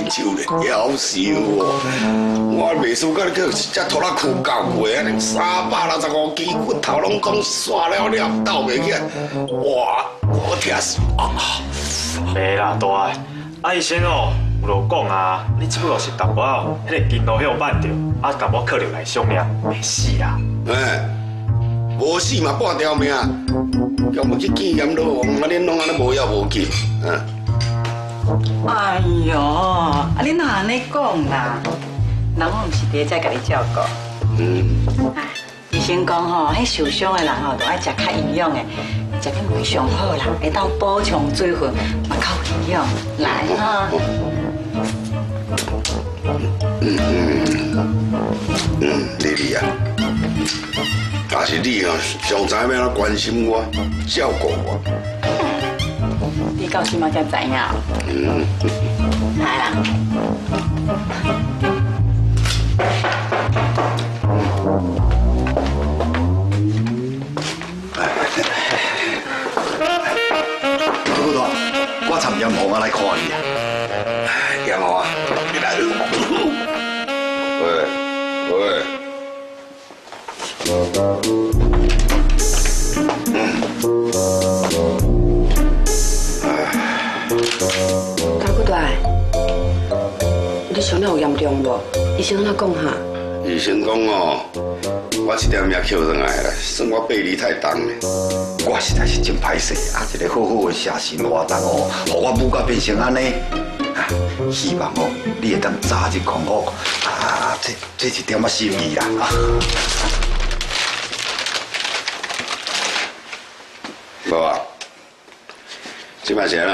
手咧，夭寿哦！我袂输甲你去一只拖拉裤搞过，按呢365支骨头攏总煞了了，斗袂起来，哇！我疼死啊！袂啦，大汉，啊医生哦，有路讲啊，你只不过是淡薄仔彼个筋路歇扳著，啊淡薄靠著内伤尔，袂死啦。哎，无死嘛半条命，叫我去见阎罗王，啊恁拢按呢无要无紧，嗯。哎哟，啊你哪按呢讲啦？人我毋是伫咧遮共你照顾。哎，医生讲吼，彼受伤的人吼，著爱食较营养的，食点物上好啦，会当补充水分，嘛较有营养。来哈。丽丽啊，但是你哦，上知影欲按怎关心我，照顾我。你到这马才知影。嗯。来啦。大哥大，我参炎黄仔来看你啊。炎黄啊，你来。喂喂。大哥大，你伤了有严重无？医生按怎讲哈？医生讲哦，我这条命捡转来啦，算我背离太重了。我实在是真歹势啊！一个好好的社神活动哦，予我母甲变成按呢。啊，希望哦，你会当早日康复啊！这一点仔心意啦啊！无啊，这摆是按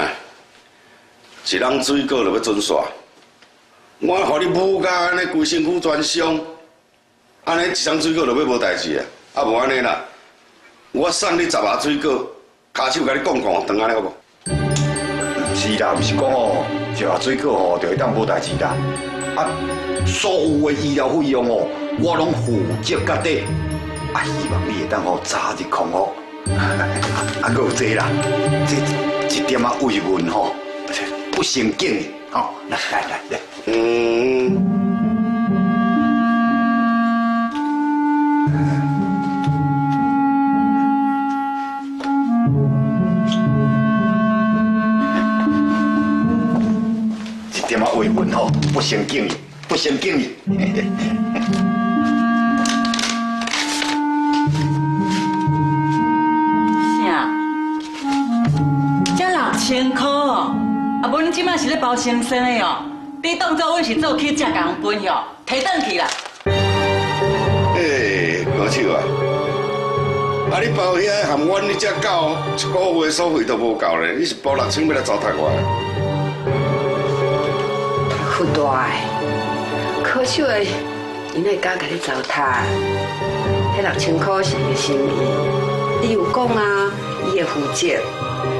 怎？一人水果就欲准煞，我予你母甲按呢规身躯全伤，按呢一双水果就欲无代志啊！啊无按呢啦，我送你10盒水果，跤手共你摃摃转按呢好无？毋是啦，毋是讲哦，10盒水果吼就会当无代志啦。啊，所有的医疗费用哦，我拢负责到底。啊，希望你会当吼早日康复。啊，阁有这啦，这一点仔慰问吼，不胜敬意吼。来来来来，一点仔慰问吼，不胜敬意，不胜敬意。啥？才6000箍哦，啊无恁这摆是咧包生生的哦？你当作阮是做起食共人分哟？提转去啦！欸，高手啊，啊你包遐含阮你这狗一个月所费都无够咧，你是包6000欲来糟蹋我？富大的，可惜的，伊哪会敢共你糟蹋？彼6000箍是伊的心意，伊有讲啊，伊会负责，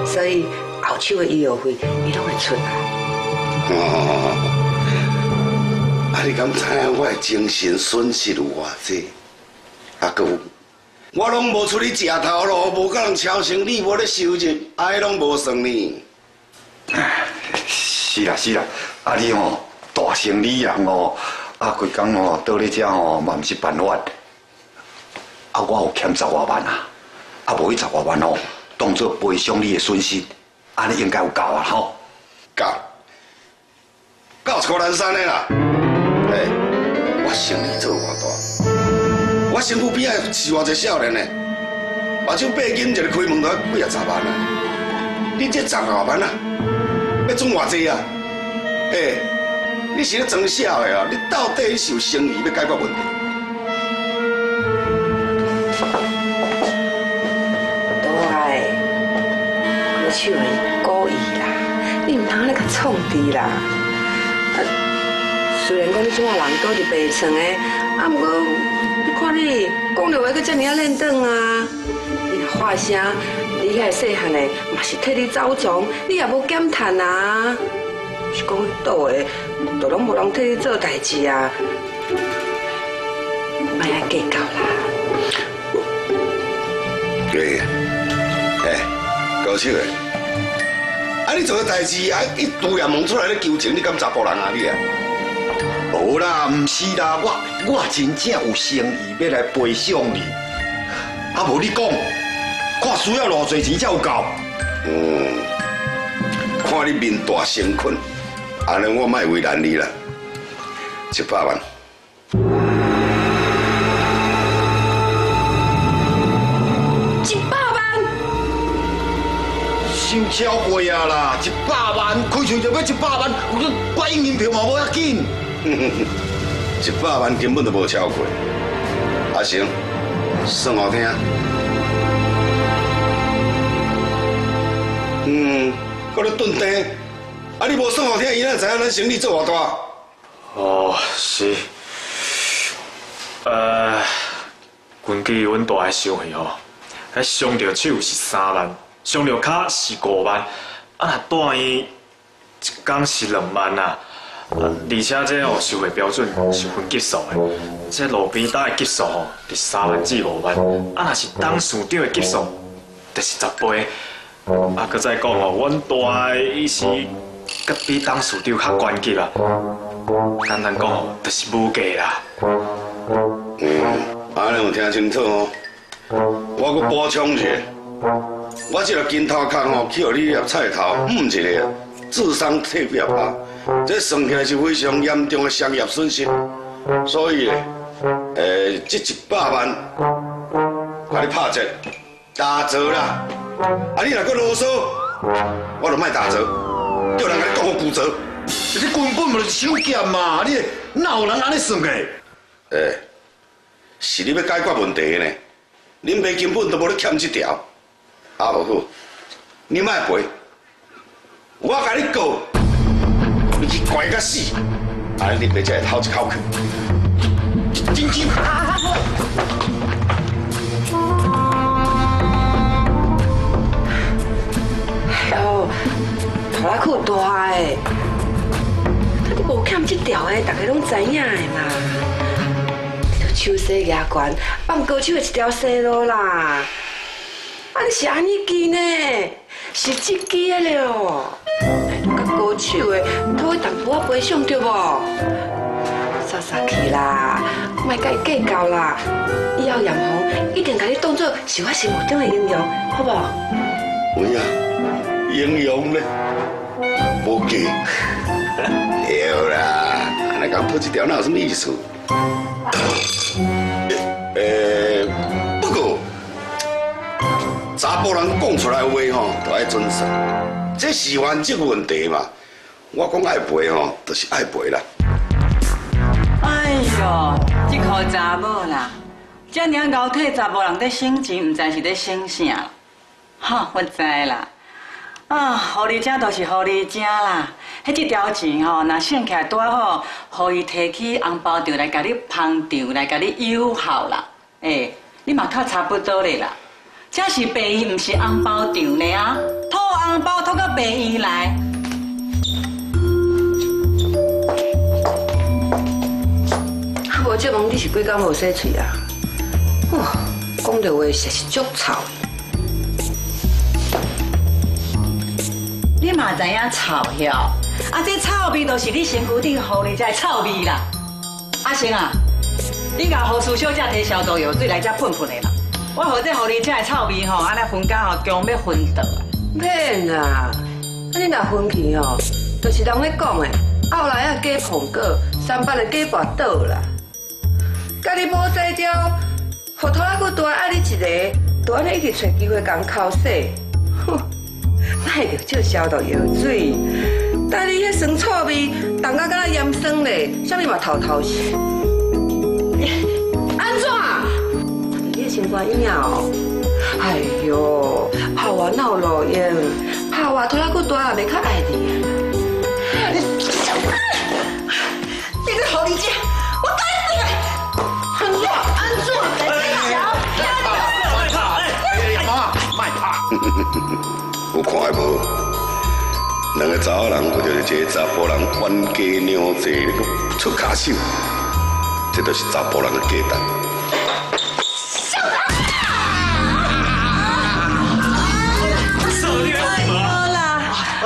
所以后手的医药费伊拢会出来。哦，啊你敢知影我的精神损失有偌济？啊，阁有，我拢无出去食头路，无共人超生理，无咧收入，啊，彼拢无算呢。是啦是啦，啊你吼大生理人哦，啊规工吼倒咧遮吼嘛毋是办法。啊我有欠10外万啊，啊无彼10外万吼，当作赔偿你的损失，按呢应该有够啊吼。够，够一箍难三的啦。欸，我生意做偌大，我身躯边仔是偌济少年的，目睭八金一个开门就爱几啊十万啊，你这10外万啊，欲赚偌济啊？欸，你是咧装痟的啊？你到底是有诚意欲解决问题？大的，高手是故意啦，你毋通按呢共创治啦。啊，虽然讲你这马人倒伫病床的，啊，毋过你看你讲著话阁遮尔仔练转啊！你若发声，你遐细汉的嘛是替你走傱，你也无减趁啊。是讲倒的，就拢无人替你做代志啊！莫爱计较啦。对，欸，高手的，啊，啊，你做个代志啊，一突然问出来咧求情，你敢查埔人啊你啊？无啦，毋是啦，我真正有诚意欲来赔偿你。啊，无你讲，看需要偌济钱才有够？嗯，看你面大诚恳，按呢我莫为难你啦，100万。100万？伤超过啊啦！100万，开喙就欲100万，我挂银票嘛无要紧。100万根本就无超过。阿成，算予听。嗯，阁咧顿定，啊你无算予听，伊哪知影咱生意做偌大？哦，是。根据阮大的收费吼，彼伤著手是3万，伤著跤是5万，啊若住院一工是2万啊。而且这哦收费标准是分级数的，这路边摊的级数吼，伫3万至5万，啊若是董事长的级数，就是10倍。啊，阁再讲哦，阮大的伊是阁比董事长较悬级啦。简单讲哦，就是无价啦。嗯，按呢有听清楚哦。我阁补充一下，我这个金头壳吼，去予你粒菜头，一个智商退几啊趴，这算起来是非常严重的商业损失。所以咧，这100万，共你拍折，打折啦。啊！你若阁啰嗦，我就莫打折，叫人共你讲予骨折。你根本就是手贱嘛！你哪有人按呢算的？欸，是你欲解决问题呢？恁爸根本都无咧欠这条。啊，无好，你莫赔，我共你告，你去关甲死，按呢恁爸才会透一口气。真真。哦，头壳够大的，啊你无欠这条的，大家拢知影的嘛。你著手势举悬，放高手的一条生路啦。啊，你是按呢支呢？是这支的了。来，甲高手的讨伊淡薄仔赔偿对无？煞煞去啦，莫共伊计较啦。以后严红一定共你当做是我心目中的英雄，好无？有影。英雄咧，无价。对啦，按呢讲讨这条哪有啥物意思？不过查埔人讲出来的话吼，就爱准算。这是原则问题嘛。我讲爱赔吼，就是爱赔啦。哎哟，这箍查某啦，遮尔𠢕替查某人咧省钱，毋知是咧省啥啦。哈，我知啦。啊，狐狸精就是狐狸精啦。彼一条钱吼，若省起来拄好，予伊提去红包场来共你捧场，来共你友好啦。欸，你嘛较差不多咧啦。这是病院，毋是红包场咧啊！讨红包讨到病院来。啊，无这问你是几工无洗喙啊？哦，讲著话实是足臭。你嘛知影臭晓？啊，这臭味就是你身躯顶狐狸才的臭味啦。阿成啊，你共护士小姐提消毒药水来遮喷喷的啦。我予这狐狸精的臭味吼，按呢熏甲吼，强欲昏倒啊！免啦，啊你若昏去吼，就是人咧讲的，后来啊假捧果，三八的假跋倒啦。共你无才调，予拖拉骨大爱你一个，就按呢一直揣机会共剾洗。哼！莫著借消毒药水，但你彼酸臭味，重甲敢若盐酸咧，啥物嘛透透是。按怎？你的心肝影哦。哎哟，拍我哪有路用？拍我拖拉骨大也袂较爱你啊！你这狐狸精，我打你！按怎？按怎？莫拍！妈，莫拍！有看无？两个查某人为著一个查埔人冤家娘济，阁出跤手，这就是查埔人的价值。哎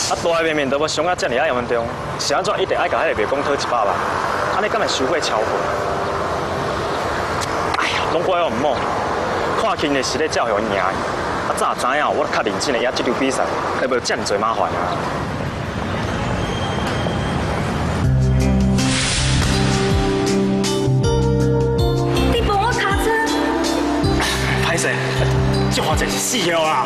啊，大的面都無傷啊，遮爾仔嚴重，是按怎一定愛共彼个賣公討100萬？按呢敢會收費超過？哎呀，攏怪我毋好，看輕的是咧照予贏。啊，早知影我較認真的贏這場比賽，會無遮爾濟麻煩啊！你幫我卡車。歹勢，這話真是死了啊！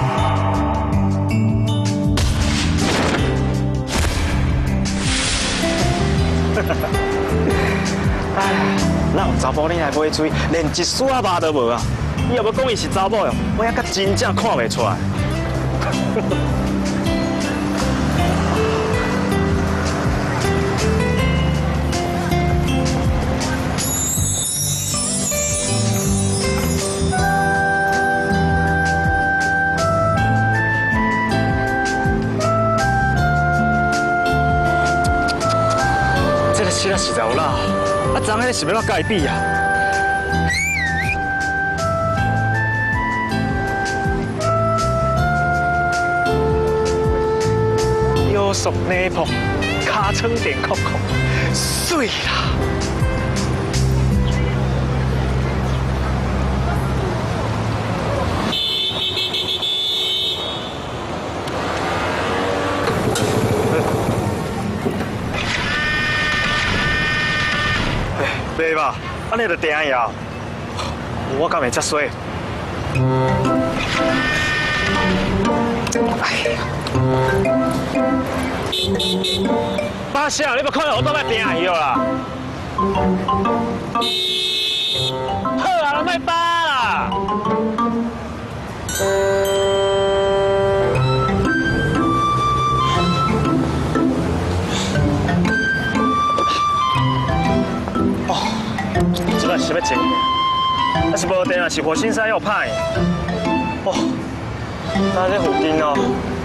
哎，哪有查埔囡来买水，连一丝仔肉都无啊！你若欲讲伊是查某哟，我犹阁真正看袂出来。这个死啊实在有老，啊，昨昏是欲怎共伊比啊？腰束内破，尻川电扣扣，媠啦！袂吧？按呢就定去啊！我敢会遮衰？哎呀！巴西啊，你无看到我倒摆定去啦？好啊，莫巴啦！哦，这摆是欲整？啊是无电啊，是火星塞又歹。哦，那这附近哦，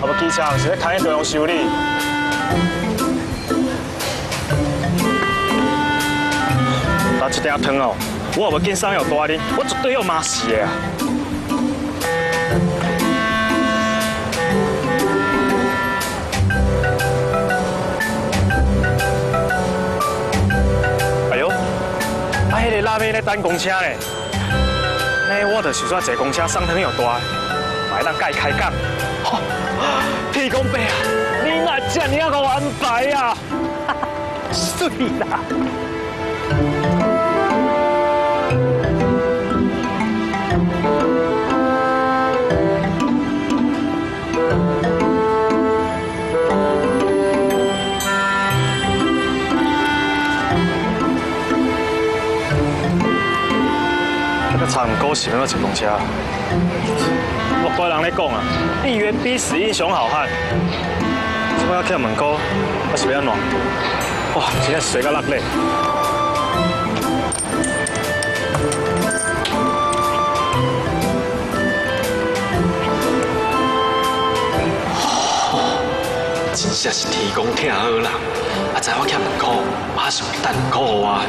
啊无机车是欲开去中央修理。但这鼎汤哦，我若无紧送予大恁，我绝对要骂死的啊！哎呦，啊，彼个拉面咧等公车咧，那我就想说坐公车送汤予大，嘛会当共伊开讲。吼，天公伯啊，你若遮尔仔予我安排啊，媠啦！差毋过是欲怎坐公车？莫怪人咧讲啊，一元逼死英雄好汉。这摆去问哥，我是欲按怎？哇，真正衰甲落咧！真正是天公疼好人，啊，知我欠问苦，马上等苦予我。